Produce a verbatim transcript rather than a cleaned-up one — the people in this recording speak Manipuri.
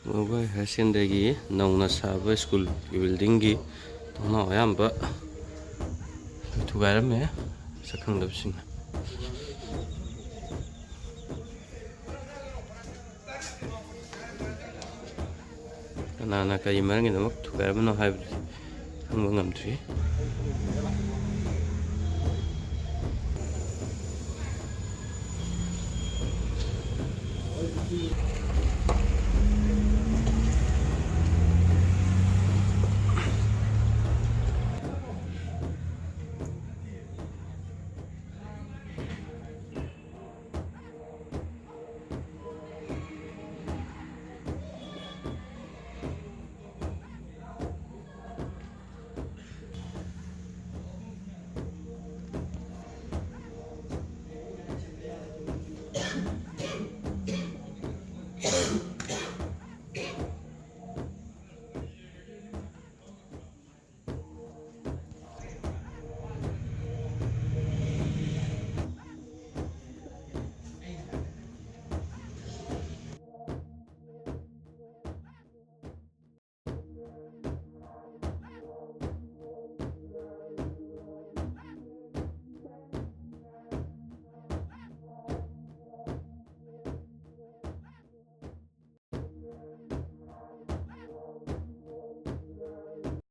ꯃꯣꯏ ꯍꯥꯌꯔ ꯁꯦꯀꯦꯟꯗꯔꯤꯒꯤ ꯅꯧꯅ ꯁꯥꯕ ꯁ꯭ꯀꯨꯜꯒꯤ ꯕꯤꯜꯗꯤꯡꯒꯤ ꯊꯣꯡꯅꯥꯎ ꯑꯌꯥꯝꯕ ꯊꯨꯒꯥꯏꯔꯝꯃꯦ ꯁꯛꯈꯪꯗꯕꯁꯤꯡꯅ꯫ ꯀꯅꯥꯅ ꯀꯔꯤ ꯃꯔꯝꯒꯤꯗꯃꯛ ꯊꯨꯒꯥꯏꯔꯝꯕꯅꯣ ꯍꯥꯏꯕꯗꯨꯗꯤ ꯈꯪꯕ ꯉꯝꯗ꯭ꯔꯤ꯫